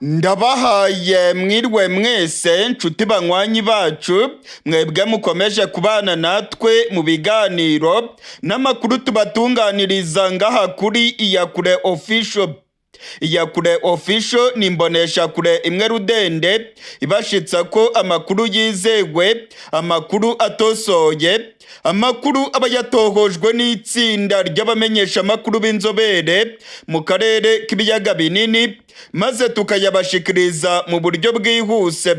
Ndabahaye mwirwe mwese, nshuti banywanyi bacu, mwebwe mukomeje kubana natwe mu biganiro n'amakuru tubatunganiriza ngaha kuri Iyakure Official. Iyakure Official ni imboneshakure imwe rudende ibashitsa ko amakuru yizewe, amakuru atosoye, amakuru aba yatohojwe n'itsinda ry'abamenyeshamakuru b'inzobere mu karere k'ibiyaga binini, maze tukayabashikiriza mu buryo bwihuse.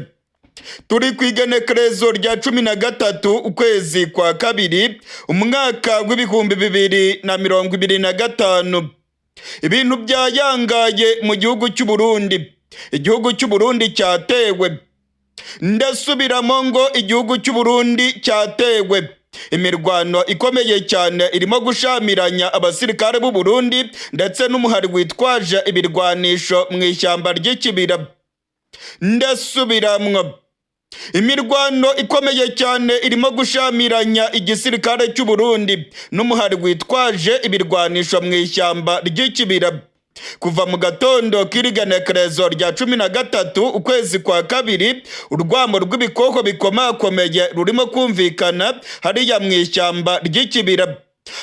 Turi ku igenekerezo rya 13 ukwezi kwa kabiri, umwaka w'2025. Ibintu byayangaye mu gihugu cy'u Burundi. Igihugu cy'u Burundi cyatewe. Ndasubiramo ngo igihugu cy'u Burundi cyatewe. Imirwano ikomeye cyane irimo gushamiranya abasirikare b'u Burundi ndetse n'umuhari witwaje ibirwanisho mu ishyamba ry'ikibira. Ndasubiramwo, imirwano ikomeye cyane irimo gushamiranya igisirikare cy'u Burundi n'umuhari witwaje ibirwanisho mu ishyamba ry'ikibira. Kuva mu gatondo k'irigenekerezo rya 13 ukwezi kwa kabiri, urwamo rw'ibikoko bikomakomeye rurimo kumvikana hariya mu ishyamba ry'ikibira.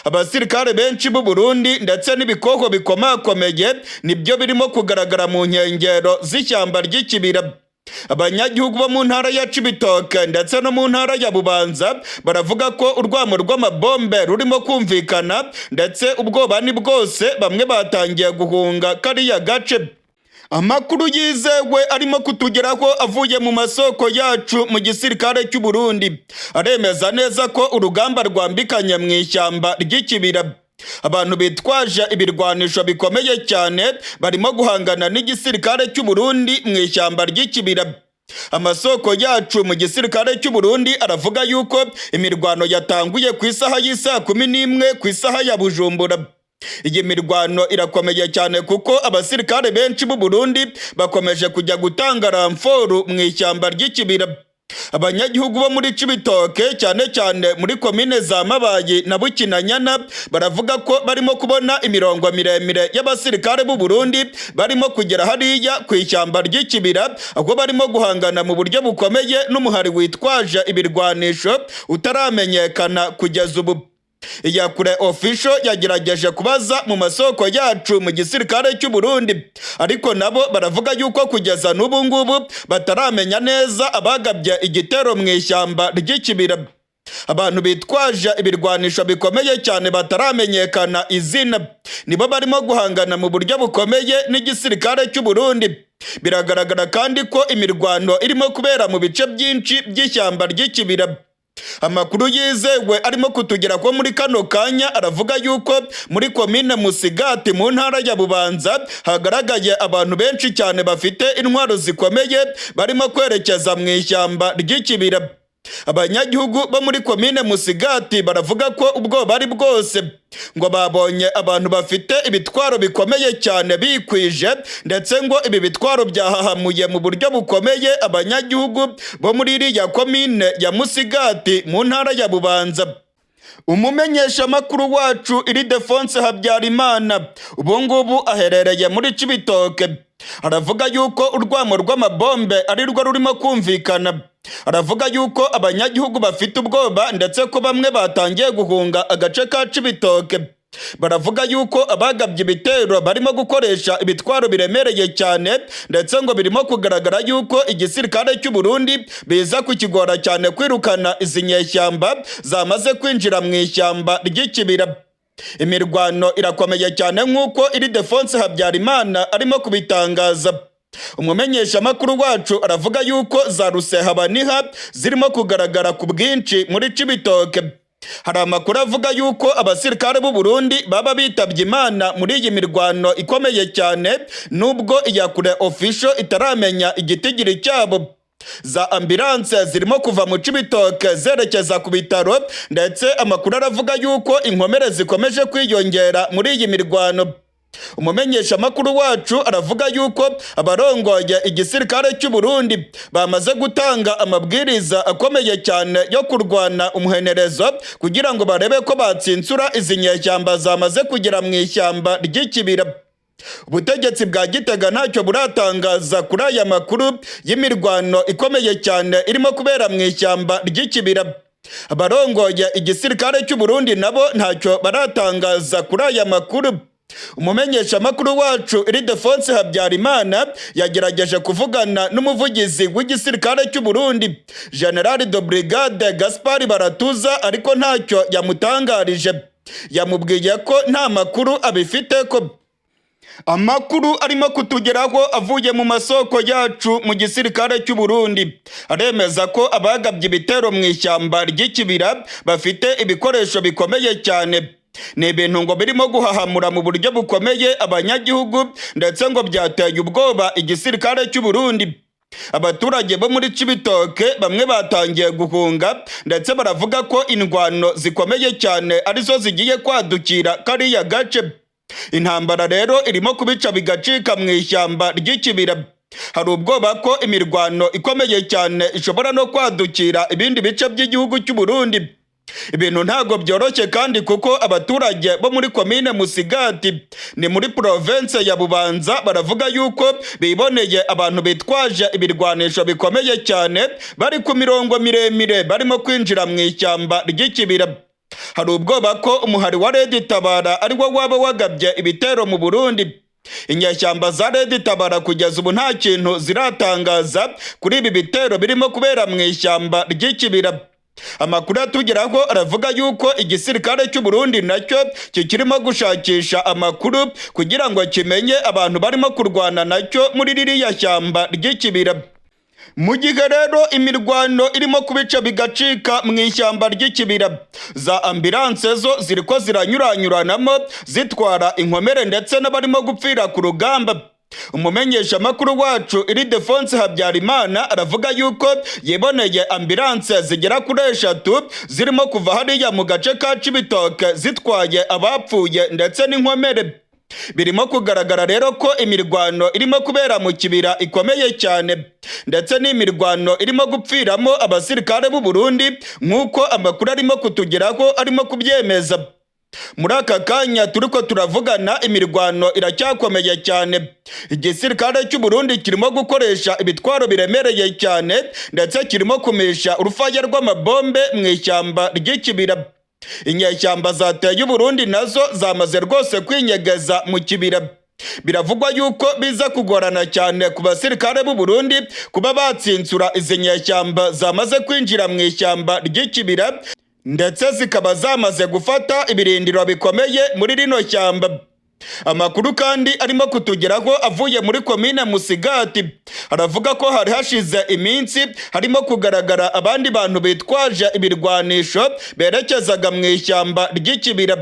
Abasirikare benshi b'u Burundi ndetse n'ibikoko bikomakomeye nibyo birimo kugaragara mu nkengero z'ishyamba ry'ikibira. Abanyagihugu bo mu ntara ya Cibitoke ndetse no mu ntara ya Bubanza baravuga ko urwamo rw'amabombe rurimo kumvikana, ndetse ubwoba ni bwose, bamwe batangiye guhunga kariya gace. Amakuru yizewe arimo kutugeraho avuye mu masoko yacu mu gisirikare cy'u Burundi aremeza neza ko urugamba rwambikanye mu ishyamba ry'ikibira. Abantu bitwaje ibirwanisho bikomeye cyane barimo guhangana n'igisirikare cy'u Burundi mu ishyamba ry'ikibira. Amasoko yacu mu gisirikare cy'u Burundi aravuga yuko imirwano yatanguye ku isaha y'isaa 11 ku isaha ya Bujumbura. Iyi mirwano irakomeye cyane kuko abasirikare benshi b'u Burundi bakomeje kujya gutanga ramforu mu ishyamba ry'ikibira. Abanyagihugu bo muri Cibitoke, cyane cyane muri komine za Mabayi na Bukinanyana, baravuga ko barimo kubona imirongo miremire y'abasirikare b'u Burundi barimo kugera hariya ku ishyamba ry'ikibira, aho barimo guhangana mu buryo bukomeye n'umuhari witwaje ibirwanisho utaramenyekana kugeza ubu. Iyakure Official yagerageje kubaza mu masoko yacu mu gisirikare cy'u Burundi, ariko nabo baravuga yuko kugeza n'ubu ngubu bataramenya neza abagabye igitero mu ishyamba ry'ikibira. Abantu bitwaje ibirwanisho bikomeye cyane bataramenyekana izina nibo barimo guhangana mu buryo bukomeye n'igisirikare cy'u Burundi. Biragaragara kandi ko imirwano irimo kubera mu bice byinshi by'ishyamba ry'ikibira. Amakuru yizewe arimo kutugera ko muri kano kanya aravuga yuko muri komine Musigati mu ntara ya Bubanza hagaragaye abantu benshi cyane bafite intwaro zikomeye barimo kwerekeza mu ishyamba ry'ikibira. Abanyagihugu bo muri komine Musigati baravuga ko ubwoba ari bwose, ngo babonye abantu bafite ibitwaro bikomeye cyane bikwije, ndetse ngo ibi bitwaro byahahamuye mu buryo bukomeye abanyagihugu bo muri iriya komine ya Musigati mu ntara ya Bubanza. Umumenyeshamakuru wacu Iridefonse Habyarimana ubu ngubu aherereye muri Cibitoke, aravuga yuko urwamo rw'amabombe ari rwo rurimo kumvikana. Aravuga yuko abanyagihugu bafite ubwoba, ndetse ko bamwe batangiye guhunga agace ka Cibitoke. Baravuga yuko abagabye ibitero barimo gukoresha ibitwaro biremereye cyane, ndetse ngo birimo kugaragara yuko igisirikare cy'u Burundi biza kukigora cyane kwirukana izi nyeshyamba zamaze kwinjira mu ishyamba ry'ikibira. Imirwano irakomeye cyane nk'uko Iridefonse Habyarimana arimo kubitangaza. Umumenyeshamakuru wacu aravuga yuko za rusehabaniha zirimo kugaragara ku bwinshi muri Cibitoke. Hari amakuru avuga yuko abasirikare b'u Burundi baba bitabye Imana muri iyi mirwano ikomeye cyane, nubwo Iyakure Official itaramenya igitigiri cyabo. Za ambulance zirimo kuva mu Cibitoke zerekeza ku bitaro, ndetse amakuru aravuga yuko inkomere zikomeje kwiyongera muri iyi mirwano. Umumenyeshamakuru wacu aravuga yuko abarongoye igisirikare cy'u Burundi bamaze gutanga amabwiriza akomeye cyane yo kurwana umuhenerezo kugira ngo barebe ko batsinsura izi nyeshyamba zamaze kugera mu ishyamba ry'ikibira. Ubutegetsi bwa Gitega ntacyo buratangaza kuri aya makuru y'imirwano ikomeye cyane irimo kubera mu ishyamba ry'ikibira. Abarongoye igisirikare cy'u Burundi nabo ntacyo baratangaza kuri aya makuru. Umumenyeshamakuru wacu Ildefonse Habyarimana yagerageje kuvugana n'umuvugizi w'igisirikare cy'u Burundi, General de Brigade Gaspard Baratuza, ariko ntacyo yamutangarije. Yamubwiye ko nta makuru abifite ko. Amakuru arimo kutugeraho avuye mu masoko yacu mu gisirikare cy'u Burundi aremeza ko abagabye ibitero mu ishyamba ry'ikibira bafite ibikoresho bikomeye cyane. Ni ibintu ngo birimo guhahamura mu buryo bukomeye abanyagihugu, ndetse ngo byateye ubwoba igisirikare cy'u Burundi. Abaturage bo muri Cibitoke bamwe batangiye guhunga, ndetse baravuga ko indwano zikomeye cyane arizo zigiye kwadukira kariya gace. Intambara rero irimo kubica bigacika mu ishyamba ry'ikibira. Hari ubwoba ko imirwano ikomeye cyane ishobora no kwadukira ibindi bice by'igihugu cy'u Burundi. Ibintu ntabwo byoroshye kandi, kuko abaturage bo muri komine Musigati, ni muri province ya Bubanza, baravuga yuko biboneye abantu bitwaje ibirwanisho bikomeye cyane bari ku mirongo miremire barimo kwinjira mu ishyamba ry'ikibira. Hari ubwoba ko umuhari wa Red Tabara ari wo waba wagabye ibitero mu Burundi. Inyeshyamba za Red Tabara kugeza ubu nta kintu ziratangaza kuri ibi bitero birimo kubera mu ishyamba ry'ikibira. Amakuru atugeraho aravuga yuko igisirikare cy'u Burundi nacyo kikirimo gushakisha amakuru kugira ngo kimenye abantu barimo kurwana nacyo muri ririya shyamba ry'ikibira. Mu gihe rero imirwano irimo kubica bigacika mu ishyamba ry'ikibira, za ambulance zo ziriko ziranyuranyuranamo zitwara inkomere ndetse n'abarimo gupfira ku rugamba. Umumenyeshamakuru wacu Ildefonse Habyarimana aravuga yuko yiboneye ambulance zigera kuri eshatu zirimo kuva hariya mu gace ka Cibitoke zitwaye abapfuye ndetse n'inkomere. Birimo kugaragara rero ko imirwano irimo kubera mu kibira ikomeye cyane, ndetse n'imirwano irimo gupfiramo abasirikare b'u Burundi, nk'uko amakuru arimo kutugeraho arimo kubyemeza. Muri aka kanya turiko turavugana, imirwano iracyakomeye cyane. Igisirikare cy'u Burundi kirimo gukoresha ibitwaro biremereye cyane, ndetse kirimo kumisha urufaya rw'amabombe mu ishyamba ry'ikibira. Inyeshyamba zateye Uburundi nazo zamaze rwose kwinyegeza mu kibira. Biravugwa yuko biza kugorana cyane ku basirikare b'u Burundi kuba batsinsura izi nyeshyamba zamaze kwinjira mu ishyamba ry'ikibira, ndetse zikaba zamaze gufata ibirindiro bikomeye muri rino shyamba. Amakuru kandi arimo kutugeraho avuye muri komine Musigati aravuga ko hari hashize iminsi harimo kugaragara abandi bantu bitwaje ibirwanisho berekezaga mu ishyamba ry'ikibira.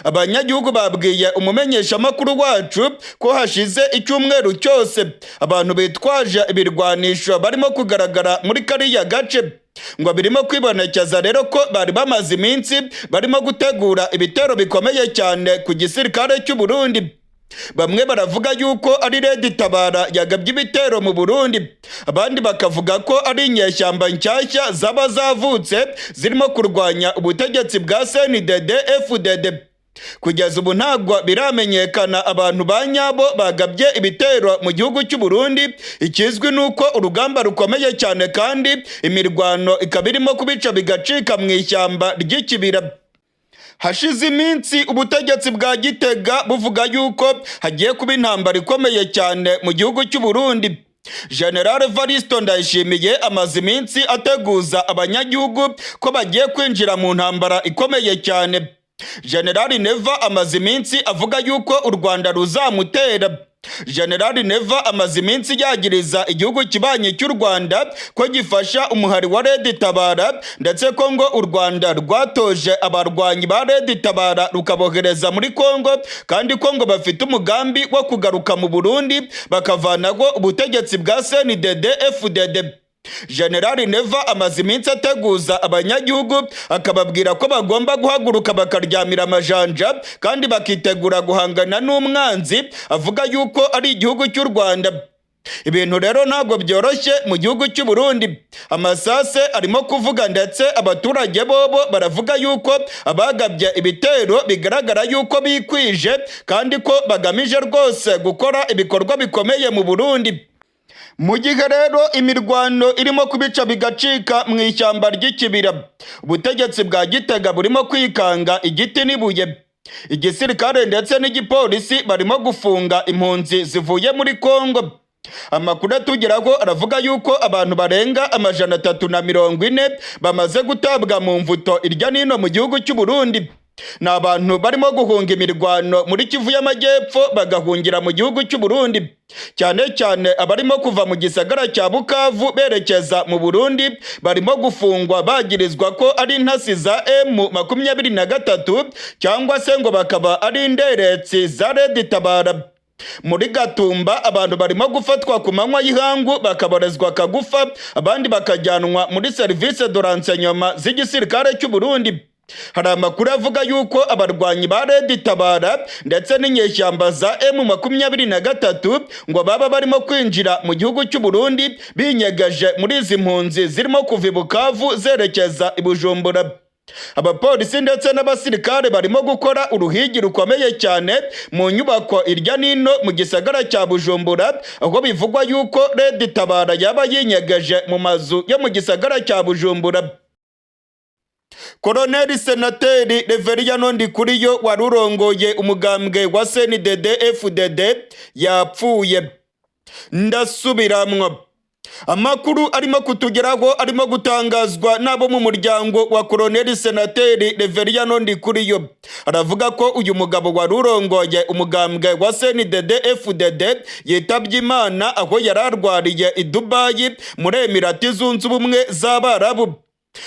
Abanyagihugu babwiye umumenyeshamakuru wacu ko hashize icyumweru cyose abantu bitwaje ibirwanisho barimo kugaragara muri kariya gace. Ngo birimo kwibonekeza rero ko bari bamaze iminsi barimo gutegura ibitero bikomeye cyane ku gisirikare cy'u Burundi. Bamwe baravuga yuko ari Red Tabara yagabye ibitero mu Burundi, abandi bakavuga ko ari inyeshyamba nshyashya zaba zavutse zirimo kurwanya ubutegetsi bwa CNDD FDD. Kugeza ubu ntabwo biramenyekana abantu ba nyabo bagabye ibitero mu gihugu cy'u Burundi. Ikizwi ni uko urugamba rukomeye cyane, kandi imirwano ikaba irimo kubica bigacika mu ishyamba ry'ikibira. Hashize iminsi ubutegetsi bwa Gitega buvuga yuko hagiye kuba intambara ikomeye cyane mu gihugu cy'u Burundi. General Evaristo Ndayishimiye amaze iminsi ateguza abanyagihugu ko bagiye kwinjira mu ntambara ikomeye cyane. General Neva amaze iminsi avuga yuko u Rwanda ruzamutera. General Neva amaze iminsi yagiriza igihugu kibanyi cy'u Rwanda ko gifasha umuhari wa Red Tabara, ndetse ko ngo u Rwanda rwatoje abarwanyi ba Red Tabara rukabohereza muri Kongo, kandi ko ngo bafite umugambi wo kugaruka mu Burundi bakavanaho ubutegetsi bwa CNDD FDD. General Neva amaze iminsi ateguza abanyagihugu, akababwira ko bagomba guhaguruka bakaryamira amajanja kandi bakitegura guhangana n'umwanzi avuga yuko ari igihugu cy'u Rwanda. Ibintu rero ntabwo byoroshye mu gihugu cy'u Burundi. Amasase arimo kuvuga, ndetse abaturage bobo baravuga yuko abagabye ibitero bigaragara yuko bikwije kandi ko bagamije rwose gukora ibikorwa bikomeye mu Burundi. Mu gihe rero imirwano irimo kubica bigacika mu ishyamba ry'ikibira, ubutegetsi bwa Gitega burimo kwikanga igiti n'ibuye. Igisirikare ndetse n'igipolisi barimo gufunga impunzi zivuye muri Kongo. Amakuru atugeraho aravuga yuko abantu barenga 340 bamaze gutabwa mu mvuto irya nino mu gihugu cy'u Burundi. Ni abantu barimo guhunga imirwano muri Kivu y'Amajyepfo bagahungira mu gihugu cy'u Burundi, cyane cyane abarimo kuva mu gisagara cya Bukavu berekeza mu Burundi barimo gufungwa bagirizwa ko ari intasi za M23 cyangwa se ngo bakaba ari inderetsi za Red Tabara. Muri Gatumba abantu barimo gufatwa ku manywa y'ihangu bakaborezwa kagufa, abandi bakajyanwa muri service de renseignement z'igisirikare cy'u Burundi. Hari amakuru avuga yuko abarwanyi ba Red Tabara ndetse n'inyeshyamba za M23 ngo baba barimo kwinjira mu gihugu cy'u Burundi binyegeje muri izi mpunzi zirimo kuva i Bukavu zerekeza i Bujumbura. Abapolisi ndetse n'abasirikare barimo gukora uruhigi rukomeye cyane mu nyubako irya nino mu gisagara cya Bujumbura, aho bivugwa yuko Red Tabara yaba yinyegeje mu mazu yo mu gisagara cya Bujumbura. Koloneli Senateri Reveriyano Ndikuriyo wari urongoye umugambwe wa CNDD FDD yapfuye. Ndasubiramwo, amakuru arimo kutugeraho arimo gutangazwa n'abo mu muryango wa Koloneli Senateri Reveriyano Ndikuriyo aravuga ko uyu mugabo wari urongoye umugambwe wa CNDD FDD yitabye Imana aho yari arwariye i Dubayi muri Emirati Zunze Ubumwe z'Abarabu.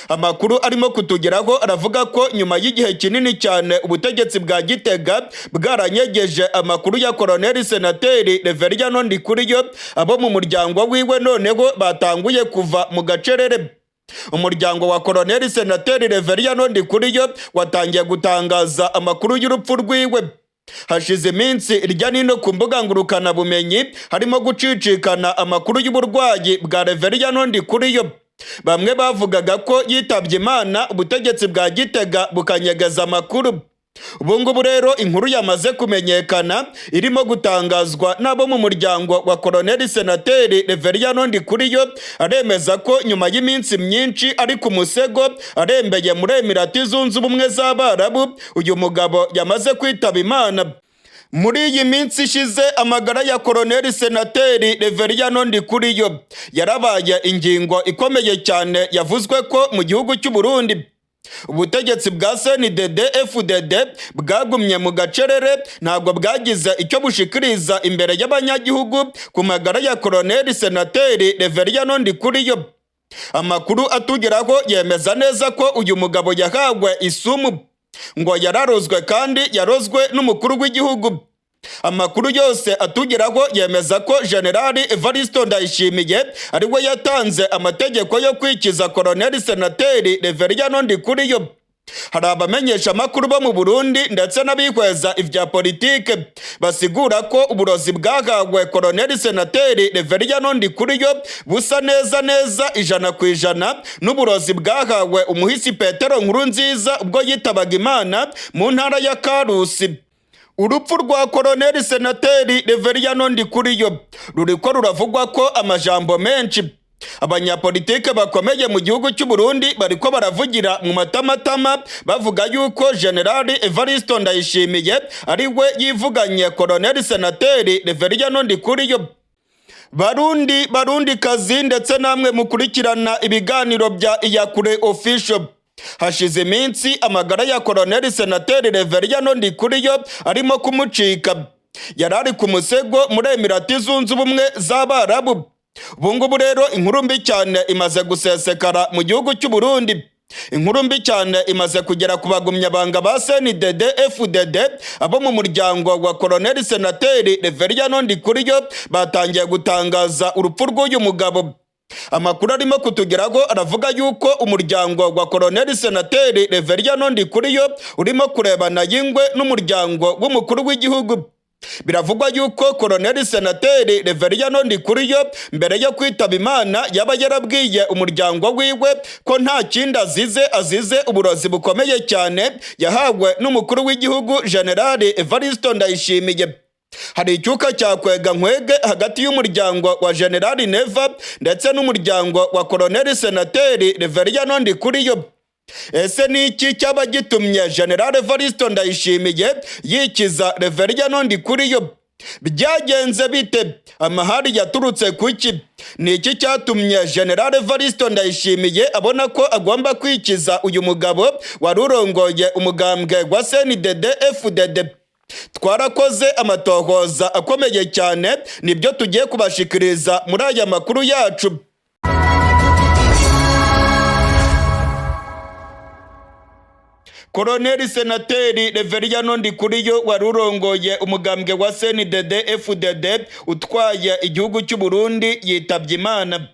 Amakuru arimo kutugeraho aravuga ko nyuma y'igihe kinini cyane ubutegetsi bwa Gitega bwaranyegeje amakuru ya Koloneli Senateri Reveriyano Ndikuriyo, abo mu muryango wiwe noneho batanguye kuva mu gacerere. Umuryango wa Koloneli Senateri Reveriyano Ndikuriyo watangiye gutangaza amakuru y'urupfu rwiwe. Hashize iminsi irya nino ku mbuga ngurukanabumenyi harimo gucicikana amakuru y'uburwayi bwa Reveriyano Ndikuriyo. Bamwe bavugaga ko yitabye Imana, ubutegetsi bwa Gitega bukanyegeza amakuru. Ubu ngubu rero inkuru yamaze kumenyekana irimo gutangazwa n'abo mu muryango wa Koloneli Senateri Reveriyano Ndikuriyo, aremeza ko nyuma y'iminsi myinshi ari ku musego arembeye muri Emirati Zunze Ubumwe z'Abarabu, uyu mugabo yamaze kwitaba Imana. Muri iyi minsi ishize amagara ya Koloneli Senateri Reveriyano Ndikuriyo yarabaye ingingo ikomeye cyane yavuzwe ko mu gihugu cy'u Burundi. Ubutegetsi bwa CNDD FDD bwagumye mu gacerere, ntabwo bwagize icyo bushikiriza imbere y'abanyagihugu ku magara ya Koloneli Senateri Reveriyano Ndikuriyo. Amakuru atugeraho yemeza neza ko uyu mugabo yahawe isumu, ngo yararozwe kandi yarozwe n'umukuru w'igihugu. Amakuru yose atugeraho yemeza ko Generali Evaristo Ndayishimiye ari we yatanze amategeko yo kwikiza Koloneli Senateri Reveriyano Ndikuriyo. Hari abamenyesha amakuru bo mu Burundi ndetse n'abihweza ibya politike basigura ko uburozi bwahawe Koloneli Senateri Reveriyano Ndikuriyo busa neza neza 100% n'uburozi bwahawe umuhisi Petero Nkurunziza ubwo yitabaga Imana mu ntara ya Karusi. Urupfu rwa Koloneli Senateri Reveriyano Ndikuriyo ruriko ruravugwa ko amajambo menshi. Abanyapolitike bakomeye mu gihugu cy'u Burundi bariko baravugira mu matamatama bavuga yuko Generali Evaristo Ndayishimiye ari we yivuganye Koloneli Senateri Reveriyano Ndikuriyo. Barundi, Barundi kazi, ndetse namwe mukurikirana ibiganiro bya Iyakure Official, hashize iminsi amagara ya Koloneli Senateri Reveriyano Ndikuriyo arimo kumucika. Yari ari ku musego muri Emirati Zunze Ubumwe z'Abarabu. Ubu ngubu rero inkuru mbi cyane imaze gusesekara mu gihugu cy'u Burundi. Inkuru mbi cyane imaze kugera ku bagumyabanga ba CNDD FDD. Abo mu muryango wa Koloneli Senateri Reveriyano Ndikuriyo batangiye gutangaza urupfu rw'uyu mugabo. Amakuru arimo kutugeraho aravuga yuko umuryango wa Koloneli Senateri Reveriyano Ndikuriyo urimo kurebana y'ingwe n'umuryango w'umukuru w'igihugu. Biravugwa yuko Koloneli Senateri Reveriyano Ndikuriyo mbere yo kwitaba Imana yaba yarabwiye umuryango wiwe ko nta kindi azize, azize uburozi bukomeye cyane yahawe n'umukuru w'igihugu Generali Evaristo Ndayishimiye. Hari icyuka cya kwega nkwege hagati y'umuryango wa Generali Neva ndetse n'umuryango wa Koloneli Senateri Reveriyano Ndikuriyo. Ese ni iki cyaba gitumye General Evaristo Ndayishimiye yikiza Reveriyano Ndikuriyo? Byagenze bite? Amahari yaturutse kuki? Ni iki cyatumye General Evaristo Ndayishimiye abona ko agomba kwikiza uyu mugabo wari urongoye umugambwe wa CNDD FDD? Twarakoze amatohoza akomeye cyane, nibyo tugiye kubashikiriza muri aya makuru yacu. Koloneli Senateri Reveriyano Ndikuriyo wari urongoye umugambwe wa CNDD FDD utwaye igihugu cy'u Burundi yitabye Imana.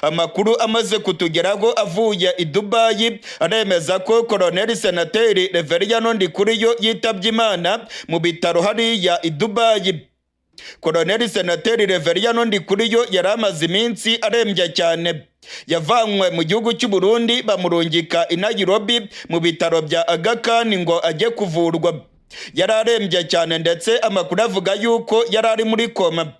Amakuru amaze kutugeraho avuye i Dubai aremeza ko Koloneli Senateri Reveriyano Ndikuriyo yitabye Imana mu bitaro hariya i Dubai. Koloneli Senateri Reveriyano Ndikuriyo yari amaze iminsi arembye cyane. Yavanywe mu gihugu cy'u Burundi bamurungika i Nairobi mu bitaro bya Aga Khan ngo ajye kuvurwa. Yari arembye cyane ndetse amakuru avuga yuko yari ari muri koma.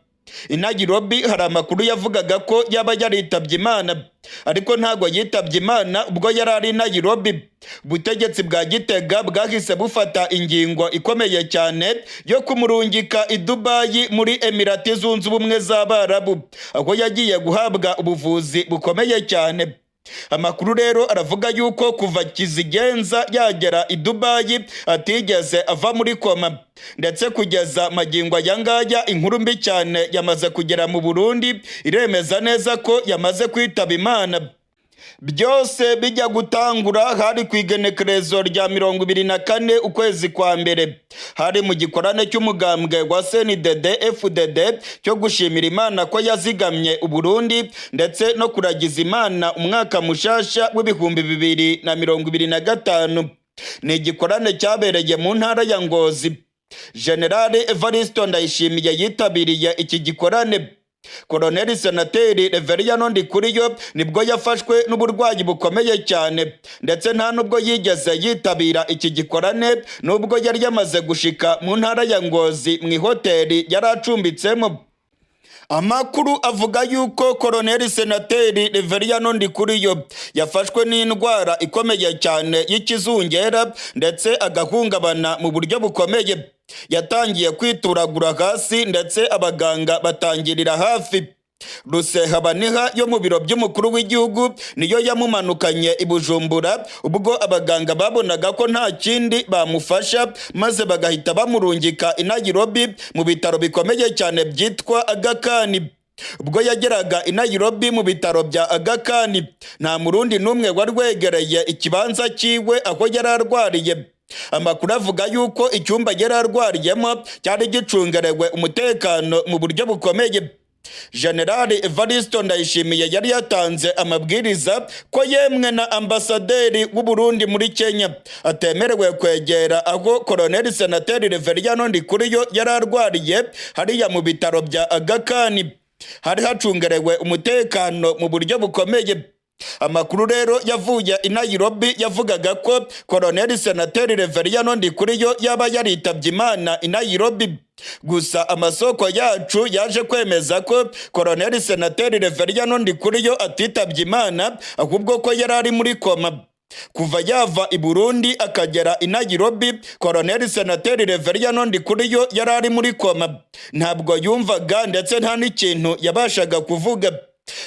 I Nairobi hari amakuru yavugaga ko yaba yaritabye Imana, ariko ntago yitabye Imana ubwo yari ari i Nairobi. Ubutegetsi bwa Gitega bwahise bufata ingingo ikomeye cyane yo kumurungika i Dubai muri Emirati Zunze Ubumwe z'Abarabu, aho yagiye guhabwa ubuvuzi bukomeye cyane. Amakuru rero aravuga yuko kuva Kizigenza yagera i Dubai atigeze ava muri koma, ndetse kugeza magingo aya ngaya inkuru mbi cyane yamaze kugera mu Burundi iremeza neza ko yamaze kwitaba Imana. Byose bijya gutangura hari ku igenekerezo rya 24 ukwezi kwa mbere, hari mu gikorane cy'umugambwe wa CNDD FDD cyo gushimira Imana ko yazigamye Uburundi ndetse no kuragiza Imana umwaka mushasha w'2025. Ni igikorane cyabereye mu ntara ya Ngozi. General Evaristo Ndayishimiye yitabiriye iki gikorane. Koloneli Senateri Reveriyano Ndikuriyo nibwo yafashwe n'uburwayi bukomeye cyane, ndetse nta nubwo yigeze yitabira iki gikorane nubwo yari yamaze gushika mu ntara ya Ngozi mu ihoteli yari acumbitsemo. Amakuru avuga yuko Koloneli Senateri Reveriyano Ndikuriyo yafashwe n'indwara ikomeye cyane y'ikizungera ndetse agahungabana mu buryo bukomeye. Yatangiye kwituragura hasi ndetse abaganga batangirira hafi. Rusehabaniha yo mu biro by'umukuru w'igihugu niyo yamumanukanye i Bujumbura ubwo abaganga babonaga ko nta kindi bamufasha, maze bagahita bamurungika i Nairobi mu bitaro bikomeye cyane byitwa Aga Khan. Ubwo yageraga i Nairobi mu bitaro bya Aga Khan, nta murundi n'umwe wari wegereye ikibanza cyiwe aho yari arwariye. Amakuru avuga yuko icyumba yari arwariyemo cyari gicungerewe umutekano mu buryo bukomeye. General Evaristo Ndayishimiye yari yatanze amabwiriza ko yemwe na ambasaderi w'u Burundi muri Kenya atemerewe kwegera aho Koloneli Senateri Reveriyano Ndikuriyo yari arwariye hariya mu bitaro bya Aga Khan. Hari hacungerewe umutekano mu buryo bukomeye. Amakuru rero yavuye i Nairobi yavugaga ko Koloneli Senateri Reveriyano Ndikuriyo yaba yaritabye Imana i Nairobi. Gusa amasoko yacu yaje kwemeza ko Koloneli Senateri Reveriyano Ndikuriyo atitabye Imana, ahubwo ko yari ari muri koma. Kuva yava i Burundi akagera i Nairobi, Koloneli Senateri Reveriyano Ndikuriyo yari ari muri koma. Ntabwo yumvaga ndetse nta n'ikintu yabashaga kuvuga.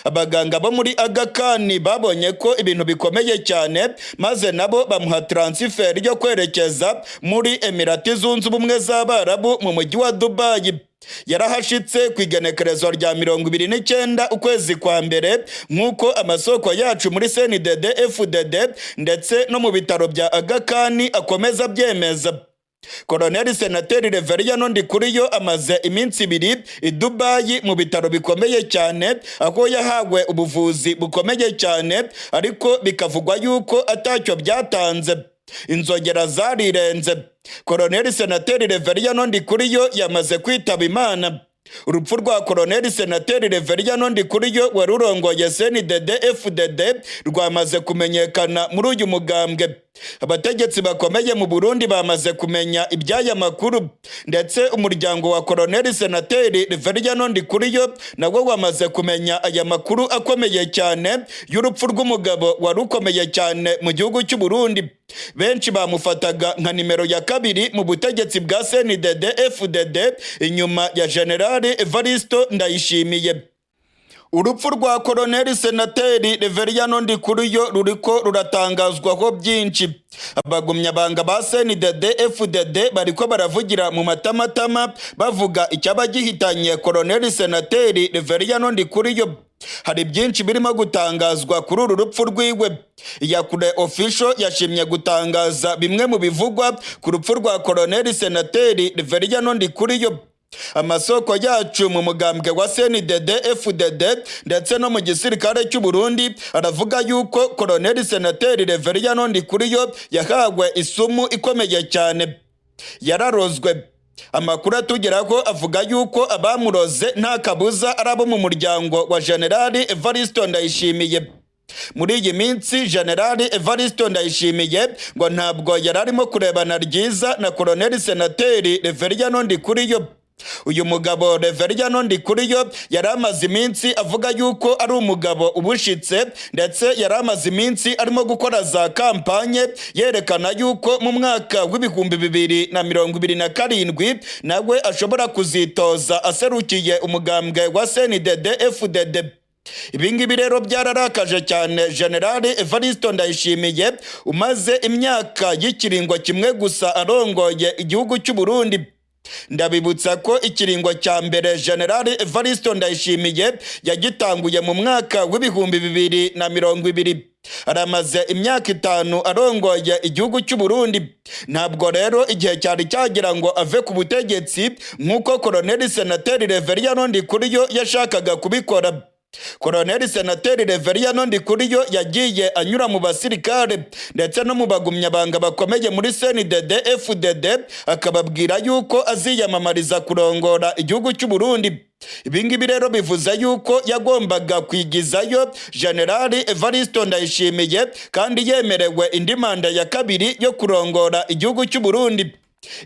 Abaganga bo muri Aga Khan babonye ko ibintu bikomeye cyane, maze nabo bamuha transfer yo kwerekeza muri Emirati Zunze Ubumwe z'Abarabu mu mujyi wa Dubai. Yarahashitse ku igenekerezo rya 29 ukwezi kwa mbere, nk'uko amasoko yacu muri CNDD FDD ndetse no mu bitaro bya Aga Khan akomeza abyemeza. Koloneli Senateri Reveriyano Ndikuriyo amaze iminsi ibiri i Dubai mu bitaro bikomeye cyane, aho yahawe ubuvuzi bukomeye cyane, ariko bikavugwa yuko atacyo byatanze. Inzogera zarirenze. Koroneli Senateri Reveriyano Ndikuriyo yamaze kwitaba Imana. Urupfu rwa Koroneli Senateri Reveriyano Ndikuriyo wari urongoye CNDD FDD rwamaze kumenyekana muri uyu mugambwe. Abategetsi bakomeye mu Burundi bamaze kumenya iby'aya makuru, ndetse umuryango wa Koroneli Senateri Reveriyano Ndikuriyo nawo wamaze kumenya aya makuru akomeye cyane y'urupfu rw'umugabo wari ukomeye cyane mu gihugu cy'u Burundi. Benshi bamufataga nka nimero ya kabiri mu butegetsi bwa CNDD FDD inyuma ya General Evaristo Ndayishimiye. Urupfu rwa Koroneli Senateri Reveriyano Ndikuriyo ruriko ruratangazwaho byinshi. Abagumyabanga ba CNDD FDD bariko baravugira mu matamatama, bavuga icyaba gihitanye Koroneli Senateri Reveriyano Ndikuriyo. Hari byinshi birimo gutangazwa kuri uru rupfu rwiwe. Iyakure Official yashimye gutangaza bimwe mu bivugwa ku rupfu rwa Koroneli Senateri Reveriyano Ndikuriyo. Amasoko yacu mu mugambwe wa CNDD FDD ndetse no mu gisirikare cy'u Burundi aravuga yuko Koroneli Senateri Reveriyano Ndikuriyo yahawe isumu ikomeye cyane, yararozwe. Amakuru atugeraho avuga yuko abamuroze nta kabuza ari abo mu muryango wa Generali Evaristo Ndayishimiye. Muri iyi minsi Generali Evaristo Ndayishimiye ngo ntabwo yari arimo kurebana ryiza na Koroneli Senateri Reveriyano Ndikuriyo. Uyu mugabo Reveriyano Ndikuriyo yari amaze iminsi avuga yuko ari umugabo ubushitse, ndetse yari amaze iminsi arimo gukora za kampanye yerekana yuko mu mwaka w'2027 nawe ashobora kuzitoza aserukiye umugambwe wa CNDD FDD. Ibi ngibi rero byararakaje cyane Generali Evaristo Ndayishimiye umaze imyaka y'ikiringo kimwe gusa arongoye igihugu cy'u Burundi. Ndabibutsa ko ikiringo cya mbere Generali Evaristo Ndayishimiye yagitanguye mu mwaka w'2020. Aramaze imyaka 5 arongoye igihugu cy'u Burundi. Ntabwo rero igihe cyari cyagira ngo ave ku butegetsi nk'uko Koroneli Senateri Reveriyano Ndikuriyo yashakaga kubikora. Koroneli Senateri Reveriyano Ndikuriyo yagiye anyura mu basirikare ndetse no mu bagumyabanga bakomeye muri CNDD FDD, akababwira yuko aziyamamariza kurongora igihugu cy'u Burundi. Ibi ngibi rero bivuze yuko yagombaga kwigizayo Generali Evaristo Ndayishimiye kandi yemerewe indi manda ya kabiri yo kurongora igihugu cy'u Burundi.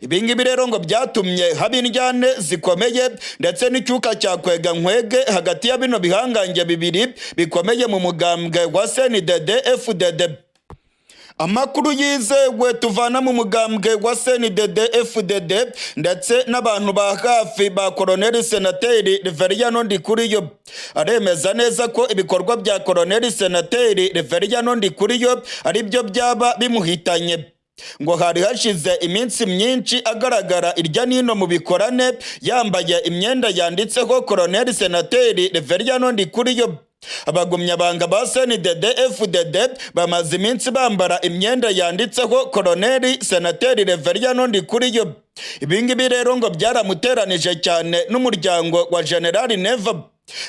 Ibi ngibi rero ngo byatumye haba indyane zikomeye ndetse n'icyuka cya kwega nkwege hagati ya bino bihangange bibiri bikomeye mu mugambwe wa CNDD FDD. Amakuru yizewe tuvana mu mugambwe wa CNDD FDD ndetse n'abantu ba hafi ba Koroneli Senateri Reveriyano Ndikuriyo aremeza neza ko ibikorwa bya Koroneli Senateri Reveriyano Ndikuriyo ari byo byaba bimuhitanye. Ngo hari hashize iminsi myinshi agaragara irya nino mu bikorane yambaye imyenda yanditseho Koroneli Senateri Reveriyano Ndikuriyo. Abagumyabanga ba CNDD FDD bamaze iminsi bambara imyenda yanditseho Koroneli Senateri Reveriyano Ndikuriyo. Ibi ngibi rero ngo byaramuteranije cyane n'umuryango wa Generali Neva.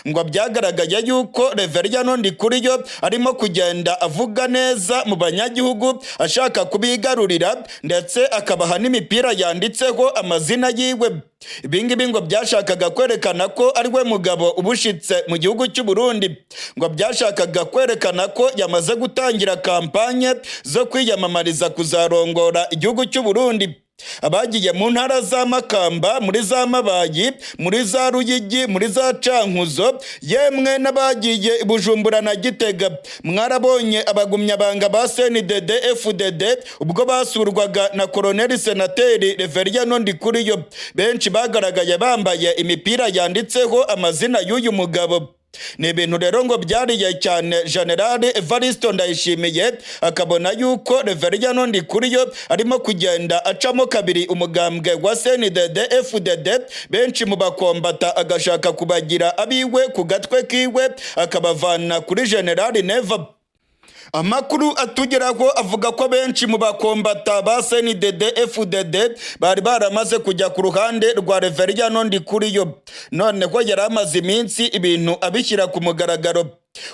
Ngo byagaragaye yuko Reveriyano Ndikuriyo arimo kugenda avuga neza mu banyagihugu ashaka kubigarurira, ndetse akabaha n'imipira yanditseho amazina yiwe. Ibi ngibi ngo byashakaga kwerekana ko ari we mugabo ubushitse mu gihugu cy'u Burundi. Ngo byashakaga kwerekana ko yamaze gutangira kampanye zo kwiyamamariza kuzarongora igihugu cy'u Burundi. Abagiye mu ntara za Makamba, muri za Mabayi, muri za Ruyigi, muri za Cankuzo, yemwe n'abagiye i Bujumbura na Gitega, mwarabonye abagumyabanga ba CNDD FDD ubwo basurwaga na Koroneli Senateri Reveriyano Ndikuriyo. Benshi bagaragaye bambaye imipira yanditseho amazina y'uyu mugabo. Ni ibintu rero ngo byariye cyane Generali Evaristo Ndayishimiye, akabona yuko Reveriyano Ndikuriyo arimo kugenda acamo kabiri umugambwe wa CNDD FDD, benshi mu bakombata agashaka kubagira abiwe ku gatwe kiwe, akabavana kuri Generali Neva. Amakuru atugeraho avuga ko benshi mu bakombata ba CNDD FDD bari baramaze kujya ku ruhande rwa Reveriyano Ndikuriyo. Noneho yari amaze iminsi ibintu abishyira ku mugaragaro.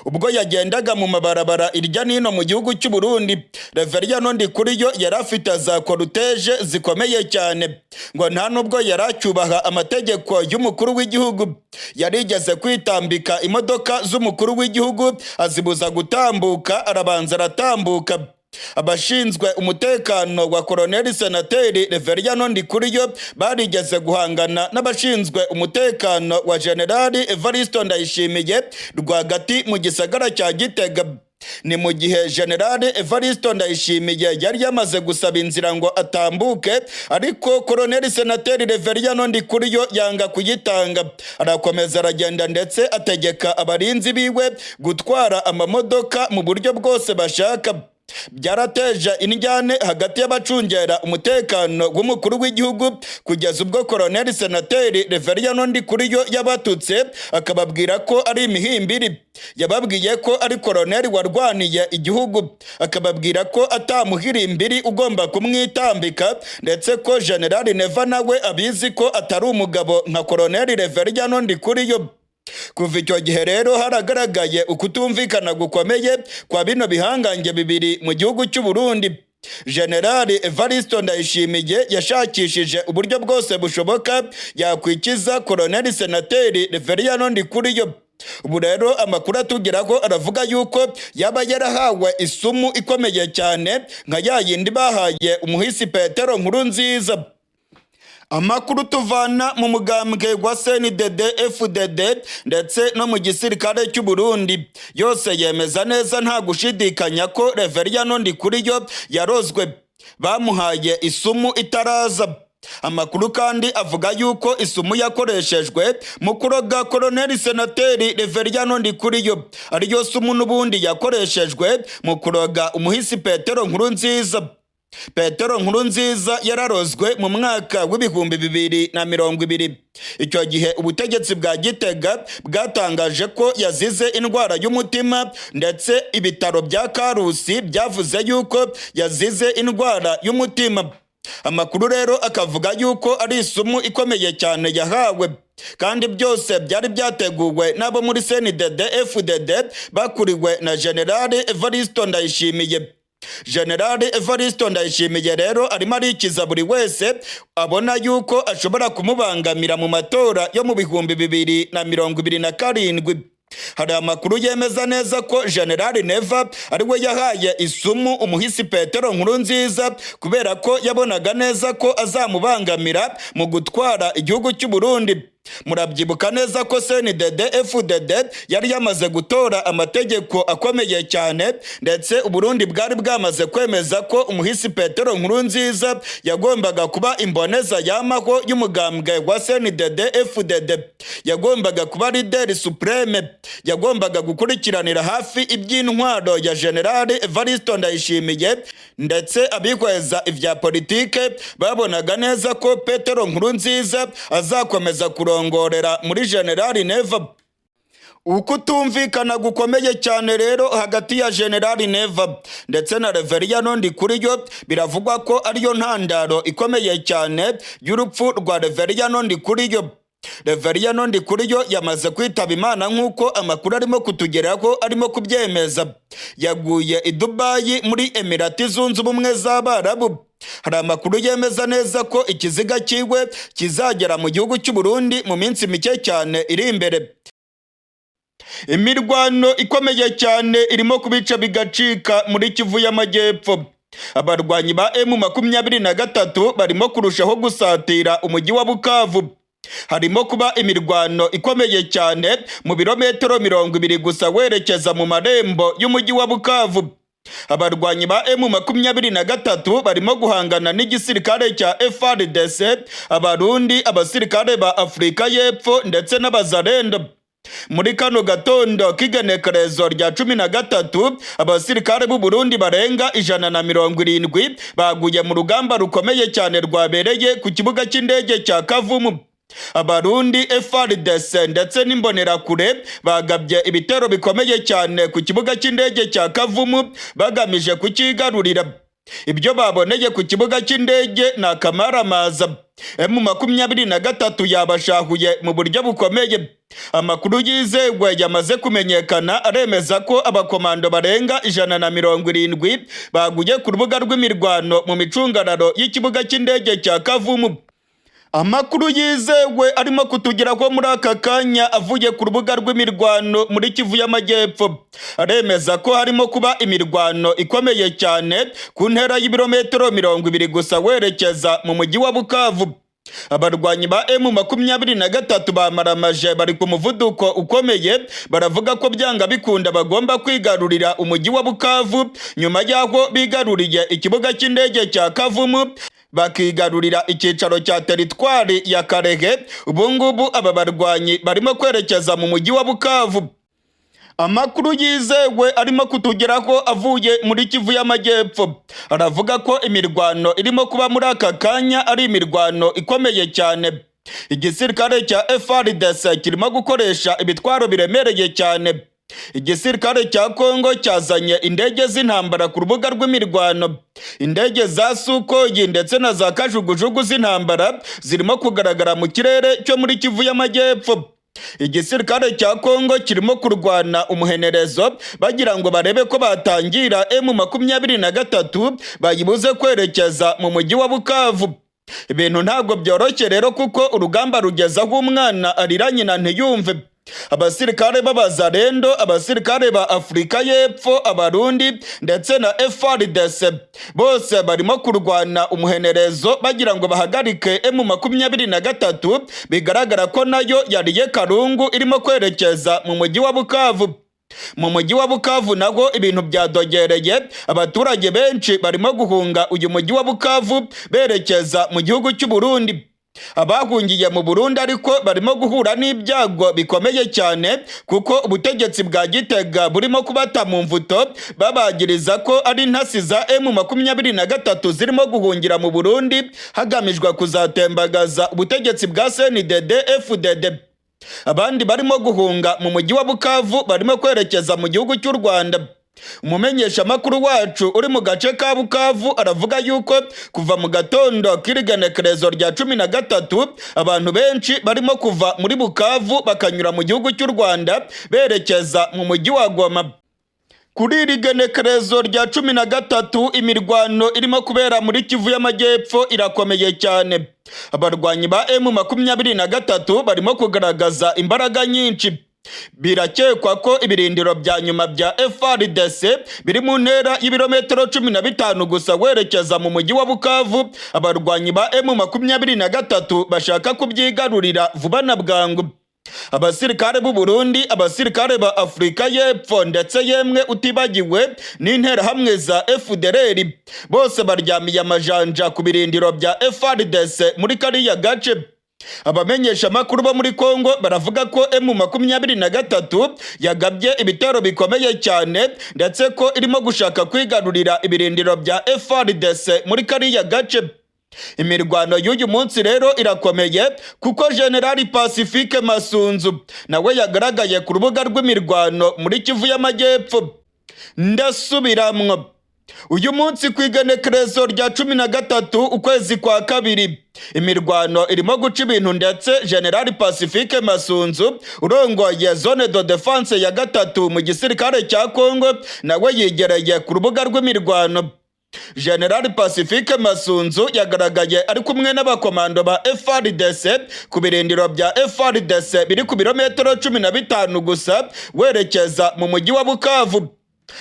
Ubwo yagendaga mu mabarabara irya nino mu gihugu cy'u Burundi, Reveriyano Ndikuriyo yari afite za cortège zikomeye cyane, ngo nta nubwo yari acyubaha amategeko y'umukuru w'igihugu. Yarigeze kwitambika imodoka z'umukuru w'igihugu, azibuza gutambuka, arabanza aratambuka. Abashinzwe umutekano wa Koloneli Senateri Reveriyano Ndikuriyo barigeze guhangana n'abashinzwe umutekano wa Generali Evaristo Ndayishimiye rwagati mu gisagara cya Gitega. Ni mu gihe Generali Evaristo Ndayishimiye yari yamaze gusaba inzira ngo atambuke, ariko Koloneli Senateri Reveriyano Ndikuriyo yanga kuyitanga, arakomeza aragenda, ndetse ategeka abarinzi biwe gutwara amamodoka mu buryo bwose bashaka. Byarateje indyane hagati y'abacungera umutekano w'umukuru w'igihugu, kugeza ubwo Koloneli Senateri Reveriyano Ndikuriyo yabatutse, akababwira ko ari imihimbiri. Yababwiye ko ari koloneli warwaniye igihugu, akababwira ko atamuhirimbiri ugomba kumwitambika, ndetse ko Generali Neva nawe abizi ko atari umugabo nka Koloneli Reveriyano Ndikuriyo. Kuva icyo gihe rero haragaragaye ukutumvikana gukomeye kwa bino bihangange bibiri mu gihugu cy'u Burundi. Generali Evaristo Ndayishimiye yashakishije uburyo bwose bushoboka yakwikiza Koloneli Senateri Reveriyano Ndikuriyo. Ubu rero amakuru atugeraho aravuga yuko yaba yarahawe isumu ikomeye cyane nka ya yindi bahaye umuhisi Petero Nkurunziza. Amakuru tuvana mu mugambwe wa CNDD FDD ndetse no mu gisirikare cy'u Burundi yose yemeza neza nta gushidikanya ko Reveriyano Ndikuriyo yarozwe, bamuhaye isumu itaraza. Amakuru kandi avuga yuko isumu yakoreshejwe mu kuroga Koloneli Senateri Reveriyano Ndikuriyo ariyo sumu n'ubundi yakoreshejwe mu kuroga umuhisi Petero Nkurunziza. Petero Nkurunziza yararozwe mu mwaka w'2020. Icyo gihe ubutegetsi bwa Gitega bwatangaje ko yazize indwara y'umutima, ndetse ibitaro bya Karusi byavuze yuko yazize indwara y'umutima. Amakuru rero akavuga yuko ari isumu ikomeye cyane yahawe, kandi byose byari byateguwe n'abo muri CNDD FDD bakuriwe na Generali Evaristo Ndayishimiye. Generali Evaristo Ndayishimiye rero arimo arikiza buri wese abona yuko ashobora kumubangamira mu matora yo mu 2027. Hari amakuru yemeza neza ko Generali Neva ari we yahaye isumu umuhisi Petero Nkurunziza, kubera ko yabonaga neza ko azamubangamira mu gutwara igihugu cy'u Burundi. Murabyibuka neza ko CNDD FDD yari yamaze gutora amategeko akomeye cyane, ndetse Uburundi bwari bwamaze kwemeza ko umuhisi Petero Nkurunziza yagombaga kuba imboneza yamaho y'umugambwe wa CNDD FDD, yagombaga kuba leader suprême, yagombaga gukurikiranira hafi iby'intwaro ya General Evaristo Ndayishimiye. Ndetse abihweza ibya politike babonaga neza ko Petero Nkurunziza azakomeza kurongorera muri General Neva. Ukutumvikana gukomeye cyane rero hagati ya General Neva ndetse na Reveriyano Ndikuriyo biravugwa ko ariyo ntandaro ikomeye cyane y'urupfu rwa Reveriyano Ndikuriyo. Reveriyano Ndikuriyo yamaze kwitaba Imana nk'uko amakuru arimo kutugeraho arimo kubyemeza. Yaguye i Dubayi muri Emirati Zunze Ubumwe z'Abarabu. Hari amakuru yemeza neza ko ikiziga cyiwe kizagera mu gihugu cy'u Burundi mu minsi mike cyane iri imbere. Imirwano ikomeye cyane irimo kubica bigacika muri Kivu y'Amajyepfo. Abarwanyi ba M23 barimo kurushaho gusatira umujyi wa Bukavu. Harimo kuba imirwano ikomeye cyane mu birometero 20 gusa werekeza mu marembo y'umujyi wa Bukavu. Abarwanyi ba M23 barimo guhangana n'igisirikare cya FARDC, Abarundi, abasirikare ba Afurika y'Epfo ndetse n'Abazalendo. Muri kano gatondo k'igenekerezo rya 13, abasirikare b'u Burundi barenga 170 baguye mu rugamba rukomeye cyane rwabereye ku kibuga cy'indege cya Kavumu. Abarundi, FARDC ndetse n'Imbonerakure bagabye ibitero bikomeye cyane ku kibuga cy'indege cya Kavumu bagamije kucyigarurira. Ibyo baboneye ku kibuga cy'indege ni akamaramaza. M23 yabashahuye mu buryo bukomeye. Amakuru yizewe yamaze kumenyekana aremeza ko abakomando barenga 170 baguye ku rubuga rw'imirwano mu micungararo y'ikibuga cy'indege cya Kavumu. Amakuru yizewe arimo kutugeraho muri aka kanya avuye ku rubuga rw'imirwano muri Kivu y'Amajyepfo aremeza ko harimo kuba imirwano ikomeye cyane ku ntera y'ibirometero 20 gusa werekeza mu mujyi wa Bukavu. Abarwanyi ba M23 bamaramaje, bari ku muvuduko ukomeye, baravuga ko byanga bikunda bagomba kwigarurira umujyi wa Bukavu nyuma y'aho bigaruriye ikibuga cy'indege cya Kavumu, bakigarurira icyicaro cya teritwari ya Kalehe. Ubungubu aba barwanyi barimo kwerekeza mu mujyi wa Bukavu. Amakuru yizewe arimo kutugeraho avuye muri Kivu y'Amajyepfo aravuga ko imirwano irimo kuba muri aka kanya ari imirwano ikomeye cyane. Igisirikare cya FARDC kirimo gukoresha ibitwaro biremereye cyane. Igisirikare cya Kongo cyazanye indege z'intambara ku rubuga rw'imirwano. Indege za Sukhoi ndetse na za kajugujugu z'intambara zirimo kugaragara mu kirere cyo muri Kivu y'Amajyepfo. Igisirikare cya Kongo kirimo kurwana umuhenerezo bagira ngo barebe ko batangira M23 bayibuze kwerekeza mu mujyi wa Bukavu. Ibintu ntabwo byoroshye rero, kuko urugamba rugeze aho umwana arira nyina ntiyumve. Abasirikare b'Abazarendo, abasirikare ba Afurika y'Epfo, Abarundi ndetse na FARDC bose barimo kurwana umuhenerezo bagira ngo bahagarike M23, bigaragara ko nayo yariye karungu, irimo kwerekeza mu mujyi wa Bukavu. Mu mujyi wa Bukavu naho ibintu byadogereye, abaturage benshi barimo guhunga uyu mujyi wa Bukavu berekeza mu gihugu cy'u Burundi. Abahungiye mu Burundi ariko barimo guhura n'ibyago bikomeye cyane, kuko ubutegetsi bwa Gitega burimo kubata mu mvuto, babagiriza ko ari intasi za M23 zirimo guhungira mu Burundi hagamijwe kuzatembagaza ubutegetsi bwa CNDD FDD. Abandi barimo guhunga mu mujyi wa Bukavu barimo kwerekeza mu gihugu cy'u Rwanda. Umumenyeshamakuru wacu uri mu gace ka Bukavu aravuga yuko kuva mu gatondo k'irigenekerezo rya 13 abantu benshi barimo kuva muri Bukavu bakanyura mu gihugu cy'u Rwanda berekeza mu mujyi wa Goma. Kuri iri genekerezo rya 13 imirwano irimo kubera muri Kivu y'Amajyepfo irakomeye cyane. Abarwanyi ba M23 barimo kugaragaza imbaraga nyinshi. Birakekwa ko ibirindiro bya nyuma bya FARDC biri mu ntera y'ibirometero 15 gusa werekeza mu mujyi wa Bukavu. Abarwanyi ba M23 bashaka kubyigarurira vuba na bwangu. Abasirikare b'u Burundi, abasirikare ba Afurika y'Epfo ndetse yemwe utibagiwe n'interahamwe za FDLR bose baryamiye amajanja ku birindiro bya FARDC muri kariya gace. Abamenyeshamakuru bo muri Kongo baravuga ko M23 yagabye ibitero bikomeye cyane, ndetse ko irimo gushaka kwigarurira ibirindiro bya FARDC muri kariya gace. Imirwano y'uyu munsi rero irakomeye, kuko Generali Pacifique Masunzu nawe yagaragaye ku rubuga rw'imirwano muri Kivu y'Amajyepfo. Ndasubiramwo, uyu munsi ku igenekerezo rya 13 ukwezi kwa kabiri imirwano irimo guca ibintu, ndetse Generali Pacifique Masunzu urongoye zone de défense ya gatatu mu gisirikare cya Kongo nawe yigereye ku rubuga rw'imirwano. General Pacifique Masunzu yagaragaye ari kumwe n'abakomando ba FARDC ku birindiro bya FARDC biri ku birometero 15 gusa werekeza mu mujyi wa Bukavu.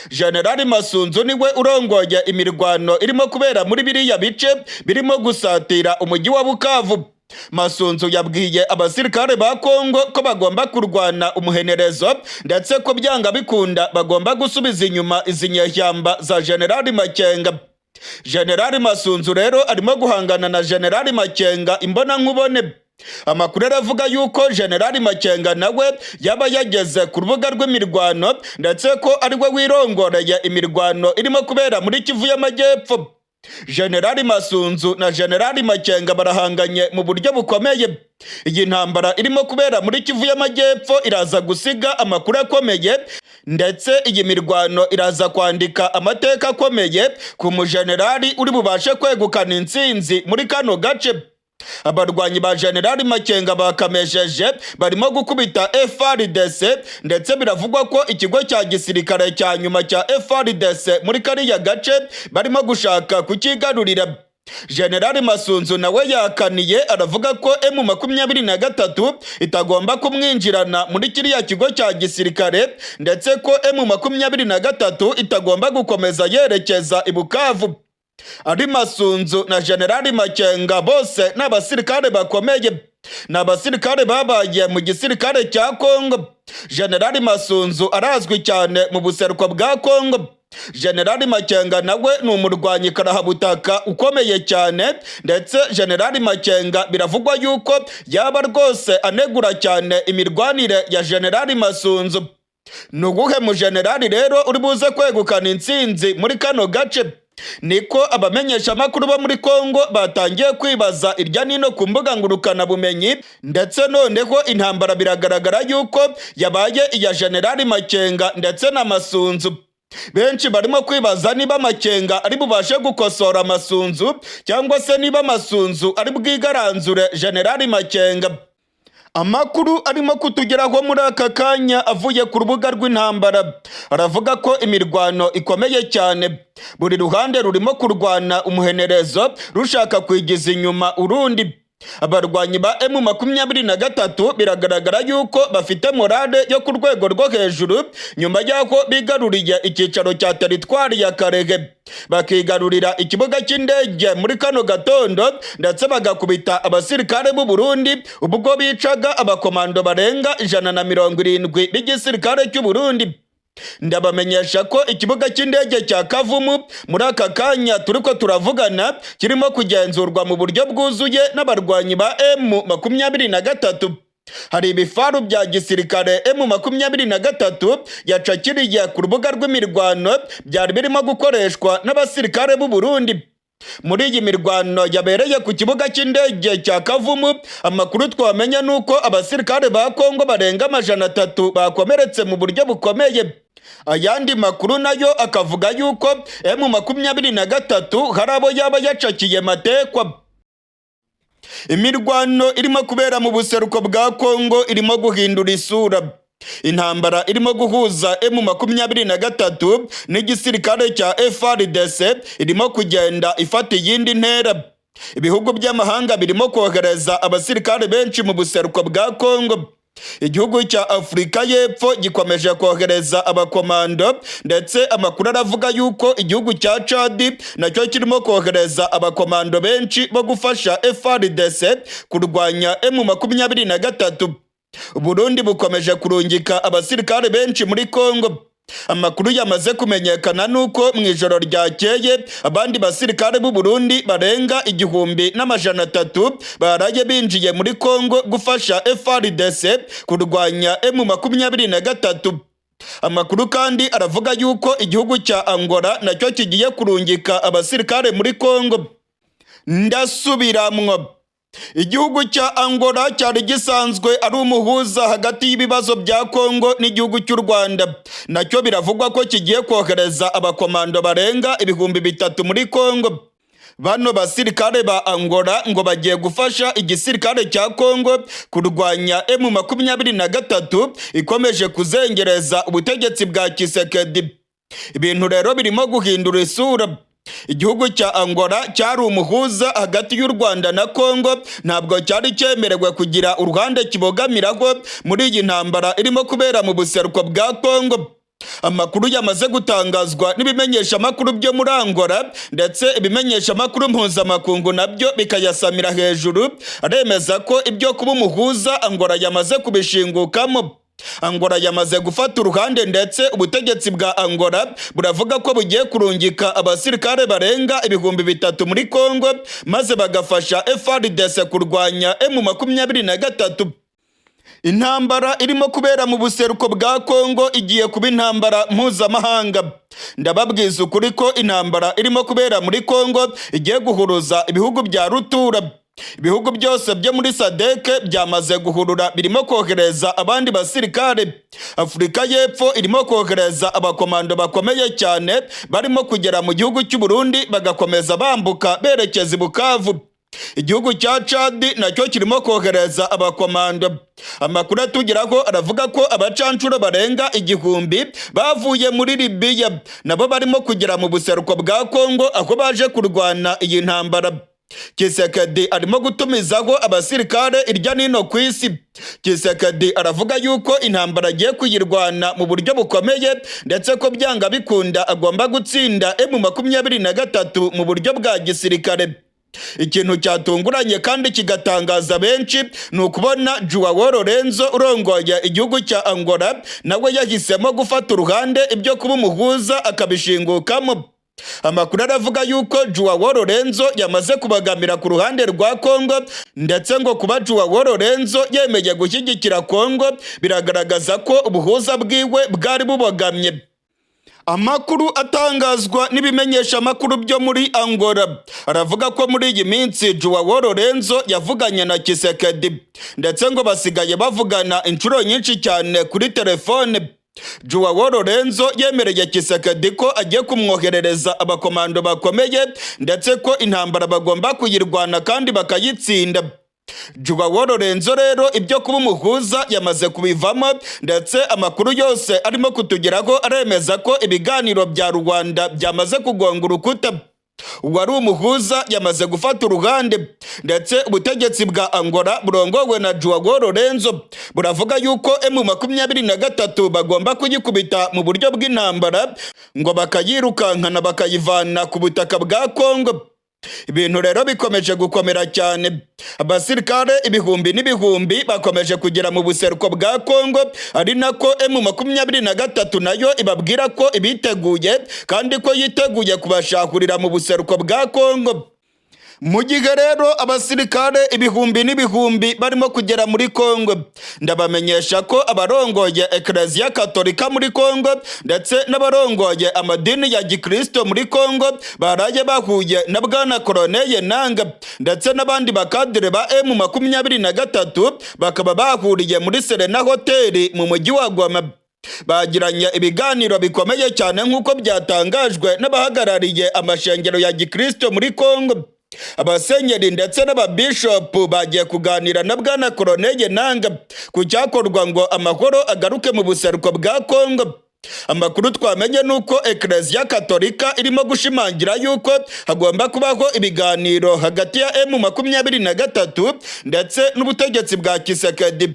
General Masunzu niwe urongoye imirwano irimo kubera muri biriya bice birimo gusatira umujyi wa Bukavu. Masunzu yabwiye abasirikare ba Kongo ko bagomba kurwana umuhenerezo, ndetse ko byanga bikunda bagomba gusubiza inyuma izi nyeshyamba za General Makenga. General Masunzu rero arimo guhangana na General Makenga imbona nkubone. Amakuru aravuga yuko General Makenga nawe yaba yageze ku rubuga rw'imirwano, ndetse ko ari we wirongoreye imirwano irimo kubera muri Kivu y'Amajyepfo. General Masunzu na General Makenga barahanganye mu buryo bukomeye. Iyi ntambara irimo kubera muri Kivu y'Amajyepfo iraza gusiga amakuru akomeye. Ndetse iyi mirwano iraza kwandika amateka akomeye ku mujenerali uri bubashe kwegukana intsinzi muri kano gace. Abarwanyi ba Generali Makenga bakamesheje, barimo gukubita FARDC, ndetse biravugwa ko ikigo cya gisirikare cya nyuma cya FARDC muri kariya gace barimo gushaka kukigarurira. Generali Masunzu nawe yakaniye, aravuga ko M23 itagomba kumwinjirana muri kiriya kigo cya gisirikare, ndetse ko M23 itagomba gukomeza yerekeza i Bukavu. Ari Masunzu na Generali Makenga bose ni abasirikare bakomeye, ni abasirikare babaye mu gisirikare cya Kongo. Generali Masunzu arazwi cyane mu buseruko bwa Kongo. Generali Makenga nawe ni umurwanyi karahabutaka ukomeye cyane, ndetse Generali Makenga biravugwa yuko yaba rwose anegura cyane imirwanire ya Generali Masunzu. Ni uguhe mu generali rero uri buze kwegukana intsinzi muri kano gace? Niko abamenyeshamakuru bo muri Kongo batangiye kwibaza irya nino ku mbuga ngurukanabumenyi. Ndetse noneho intambara biragaragara yuko yabaye iya Generali Makenga ndetse na Masunzu. Benshi barimo kwibaza niba Makenga ari bubashe gukosora Masunzu, cyangwa se niba Masunzu ari bwigaranzure Generali Makenga. Amakuru arimo kutugeraho muri aka kanya avuye ku rubuga rw'intambara aravuga ko imirwano ikomeye cyane. Buri ruhande rurimo kurwana umuhenerezo, rushaka kwigiza inyuma urundi. Abarwanyi ba M23 biragaragara yuko bafite morale yo ku rwego rwo hejuru, nyuma y'aho bigaruriye icyicaro cya teritwari ya Kalehe, bakigarurira ikibuga cy'indege muri kano gatondo, ndetse bagakubita abasirikare b'u Burundi ubwo bicaga abakomando barenga 170 b'igisirikare cy'u Burundi. Ndabamenyesha ko ikibuga cy'indege cya Kavumu muri aka kanya turiko turavugana kirimo kugenzurwa mu buryo bwuzuye n'abarwanyi ba M23. Hari ibifaru bya gisirikare M23 yacakiriye ku rubuga rw'imirwano byari birimo gukoreshwa n'abasirikare b'u Burundi. Muri iyi mirwano yabereye ku kibuga cy'indege cya Kavumu, amakuru twamenya ni uko abasirikare ba Kongo barenga 300 bakomeretse mu buryo bukomeye. Ayandi makuru nayo akavuga yuko M23 hari abo yaba yacakiye matekwa. Imirwano irimo kubera mu buseruko bwa Kongo irimo guhindura isura. Intambara irimo guhuza M23 n'igisirikare cya FARDC irimo kugenda ifata iyindi ntera. Ibihugu by'amahanga birimo kohereza abasirikare benshi mu buseruko bwa Kongo. Igihugu cya Afurika y'Epfo gikomeje kohereza abakomando, ndetse amakuru aravuga yuko igihugu cya Chad nacyo kirimo kohereza abakomando benshi bo gufasha FARDC kurwanya M23. Burundi bukomeje kurungika abasirikare benshi muri Kongo. Amakuru yamaze kumenyekana nuko mu ijoro ryakeye abandi basirikare b'u Burundi barenga 1300 baraye binjiye muri Kongo gufasha FARDC kurwanya M23. Amakuru kandi aravuga yuko igihugu cya Angola nacyo kigiye kurungika abasirikare muri Kongo. Ndasubiramwo, igihugu cya Angola cyari gisanzwe ari umuhuza hagati y'ibibazo bya Kongo n'igihugu cy'u Rwanda, nacyo biravugwa ko kigiye kohereza abakomando barenga 3000 muri Kongo. Bano basirikare ba Angola ngo bagiye gufasha igisirikare cya Kongo kurwanya M23 ikomeje kuzengereza ubutegetsi bwa Tshisekedi. Ibintu rero birimo guhindura isura. Igihugu cya Angola cyari umuhuza hagati y'u Rwanda na Kongo, ntabwo cyari cyemerewe kugira uruhande kibogamiraho muri iyi ntambara irimo kubera mu buseruko bwa Kongo. Amakuru yamaze gutangazwa n'ibimenyeshamakuru byo muri Angola, ndetse ibimenyeshamakuru mpuzamakungu nabyo bikayasamira hejuru, aremeza ko ibyo kuba umuhuza Angola yamaze kubishingukamo. Angola yamaze gufata uruhande, ndetse ubutegetsi bwa Angola buravuga ko bugiye kurungika abasirikare barenga 3000 muri Kongo, maze bagafasha FARDC kurwanya M23. Intambara irimo kubera mu buseruko bwa Kongo igiye kuba intambara mpuzamahanga. Ndababwiza ukuri ko intambara irimo kubera muri Kongo igiye guhuruza ibihugu bya rutura. Ibihugu byose byo muri SADC byamaze guhurura, birimo kohereza abandi basirikare. Afurika y'Epfo irimo kohereza abakomando bakomeye cyane, barimo kugera mu gihugu cy'u Burundi, bagakomeza bambuka berekeza i Bukavu. Igihugu cya Chad nacyo kirimo kohereza abakomando. Amakuru atugeraho aravuga ko abacancuro barenga 1000 bavuye muri Libiya nabo barimo kugera mu buseruko bwa Kongo, aho baje kurwana iyi ntambara. Tshisekedi arimo gutumizaho abasirikare irya nino ku isi. Tshisekedi aravuga yuko intambara agiye kuyirwana mu buryo bukomeye, ndetse ko byanga bikunda agomba gutsinda M23 mu buryo bwa gisirikare. Ikintu cyatunguranye kandi kigatangaza benshi ni ukubona Joao Lorenzo urongoye igihugu cya Angola nawe yahisemo gufata uruhande, ibyo kuba umuhuza akabishingukamo. Amakuru aravuga yuko Joao Lorenzo yamaze kubagamira ku ruhande rwa Kongo, ndetse ngo kuba Joao Lorenzo yemeye gushyigikira Kongo biragaragaza ko ubuhuza bwiwe bwari bubogamye. Amakuru atangazwa n'ibimenyesha amakuru byo muri Angola aravuga ko muri iyi minsi Joao Lorenzo yavuganye na Tshisekedi, ndetse ngo basigaye bavugana inshuro nyinshi cyane kuri telefone. Joao Lorenzo yemereye Tshisekedi ko agiye kumwoherereza abakomando bakomeye, ndetse ko intambara bagomba kuyirwana kandi bakayitsinda. Joao Lorenzo rero ibyo kuba umuhuza yamaze kubivamo, ndetse amakuru yose arimo kutugeraho aremeza ko ibiganiro bya Rwanda byamaze kugonga urukuta. Uwari umuhuza yamaze gufata uruhande, ndetse ubutegetsi bwa Angola burongowe na Joao Lorenzo buravuga yuko M23 bagomba kuyikubita mu buryo bw'intambara, ngo bakayirukankana bakayivana ku butaka bwa Kongo. Ibintu rero bikomeje gukomera cyane. Abasirikare ibihumbi n'ibihumbi bakomeje kugera mu buseruko bwa Kongo, ari nako M23 nayo ibabwira ko ibiteguye kandi ko yiteguye kubashahurira mu buseruko bwa Kongo. Mu gihe rero abasirikare ibihumbi n'ibihumbi barimo kugera muri Kongo, ndabamenyesha ko abarongoye Ekereziya Katolika muri Kongo ndetse n'abarongoye amadini ya Gikristo muri Kongo baraye bahuye na Bwana Corneille Nanga ndetse n'abandi bakadire ba M23, bakaba bahuriye muri Serena Hotel mu mujyi wa Goma. Bagiranye ibiganiro bikomeye cyane nk'uko byatangajwe n'abahagarariye amashengero ya Gikristo muri Kongo. Abasenyeri ndetse n'ababishopu bagiye kuganira na Bwana Corneille Nanga ku cyakorwa ngo amahoro agaruke mu buseruko bwa Kongo. Amakuru twamenye ni uko Ekereziya Katolika irimo gushimangira yuko hagomba kubaho ibiganiro hagati ya M23 ndetse n'ubutegetsi bwa Tshisekedi.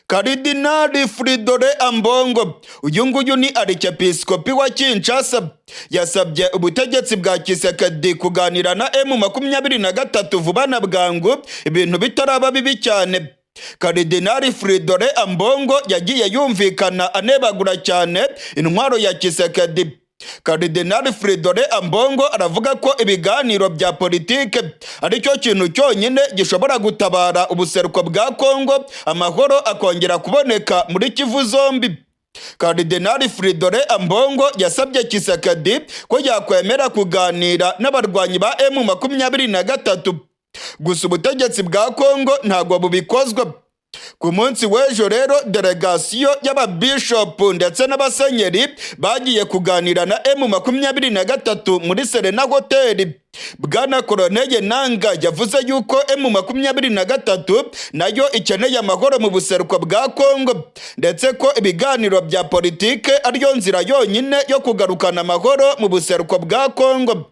Karidinali Fridolin Ambongo, uyu nguyu ni arikepiskopi wa Kinshasa, yasabye ubutegetsi bwa Tshisekedi kuganira na M23 vuba na bwangu, ibintu bitaraba bibi cyane. Karidinali Fridolin Ambongo yagiye yumvikana anebagura cyane intwaro ya Tshisekedi. Karidinali Fridolin Ambongo aravuga ko ibiganiro bya politike aricyo kintu cyonyine gishobora gutabara ubuseruko bwa Kongo, amahoro akongera kuboneka muri Kivu zombi. Karidinali Fridolin Ambongo yasabye Tshisekedi ko yakwemera kuganira n'abarwanyi ba M23, gusa ubutegetsi bwa Kongo ntabwo bubikozwa. Ku munsi w'ejo rero, delegasiyo y'ababishopu ndetse n'abasenyeri bagiye kuganira na M23 muri Serena Hoteli. Bwana Corneille Nanga yavuze yuko M23 nayo ikeneye amahoro mu buseruko bwa Kongo, ndetse ko ibiganiro bya politike ariyo nzira yonyine yo kugarukana amahoro mu buseruko bwa Kongo.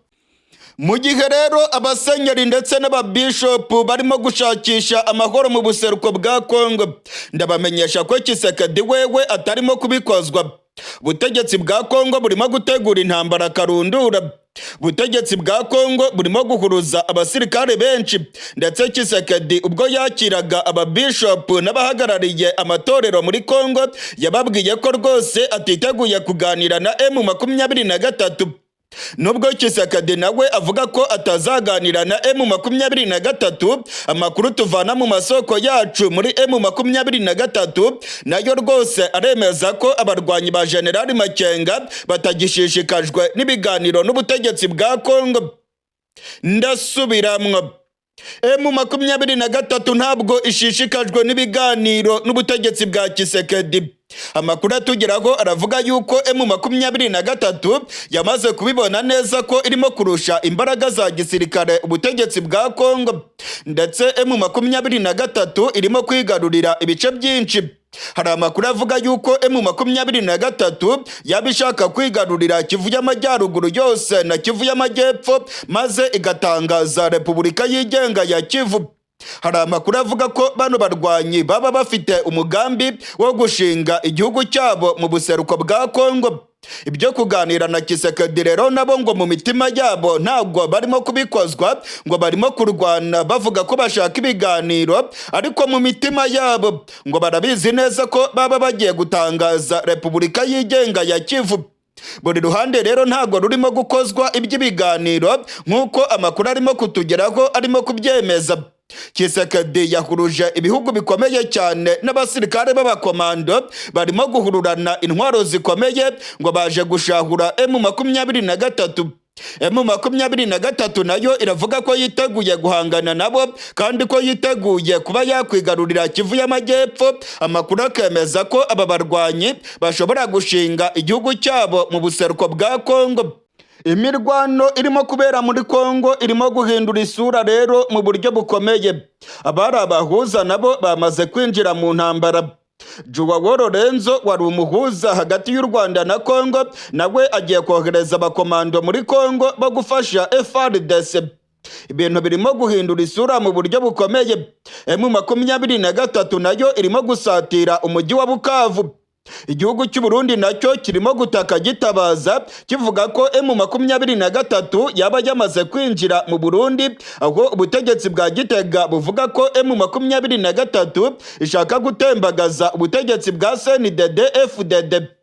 Mu gihe rero abasenyeri ndetse n'ababishopu barimo gushakisha amahoro mu buseruko bwa Kongo, ndabamenyesha ko Tshisekedi wewe atarimo kubikozwa. Ubutegetsi bwa Kongo burimo gutegura intambara karundura. Ubutegetsi bwa Kongo burimo guhuruza abasirikare benshi, ndetse Tshisekedi ubwo yakiraga ababishopu n'abahagarariye amatorero muri Kongo yababwiye ko rwose atiteguye kuganira na M23. Nubwo Tshisekedi nawe avuga ko atazaganira na M23, amakuru tuvana mu masoko yacu muri M23 nayo rwose aremeza ko abarwanyi ba Generali Makenga batagishishikajwe n'ibiganiro n'ubutegetsi bwa Kongo. Ndasubiramwo. M23 ntabwo ishishikajwe n'ibiganiro n'ubutegetsi bwa Tshisekedi. Amakuru atugeraho aravuga yuko M23 yamaze kubibona neza ko irimo kurusha imbaraga za gisirikare ubutegetsi bwa Kongo, ndetse M23 irimo kwigarurira ibice byinshi. Hari amakuru avuga yuko M23 yaba ishaka kwigarurira Kivu y'Amajyaruguru yose na Kivu y'Amajyepfo, maze igatangaza Repubulika yigenga ya Kivu. Hari amakuru avuga ko bano barwanyi baba bafite umugambi wo gushinga igihugu cyabo mu buseruko bwa Kongo. Ibyo kuganira na Tshisekedi rero nabo ngo mu mitima yabo ntabwo barimo kubikozwa, ngo barimo kurwana bavuga ko bashaka ibiganiro, ariko mu mitima yabo ngo barabizi neza ko baba bagiye gutangaza Repubulika yigenga ya Kivu. Buri ruhande rero ntabwo rurimo gukozwa iby'ibiganiro, nk'uko amakuru arimo kutugeraho arimo kubyemeza. Tshisekedi yahuruje ibihugu bikomeye cyane n'abasirikare b'abakomando barimo guhururana intwaro zikomeye, ngo baje gushahura M23. M23 nayo iravuga ko yiteguye guhangana nabo, kandi ko yiteguye kuba yakwigarurira Kivu y'Amajyepfo. Amakuru akemeza ko aba barwanyi bashobora gushinga igihugu cyabo mu buseruko bwa Kongo. Imirwano irimo kubera muri Kongo irimo guhindura isura rero mu buryo bukomeye. Abari abahuza nabo bamaze kwinjira mu ntambara. João Lourenço wari umuhuza hagati y'u Rwanda na Kongo nawe agiye kohereza abakomando muri Kongo bo gufasha FARDC. Ibintu birimo guhindura isura mu buryo bukomeye. M23 nayo irimo gusatira umujyi wa Bukavu. Igihugu cy'u Burundi nacyo kirimo gutaka gitabaza, kivuga ko M23 yaba yamaze kwinjira mu Burundi, aho ubutegetsi bwa Gitega buvuga ko M23 ishaka gutembagaza ubutegetsi bwa CNDD FDD.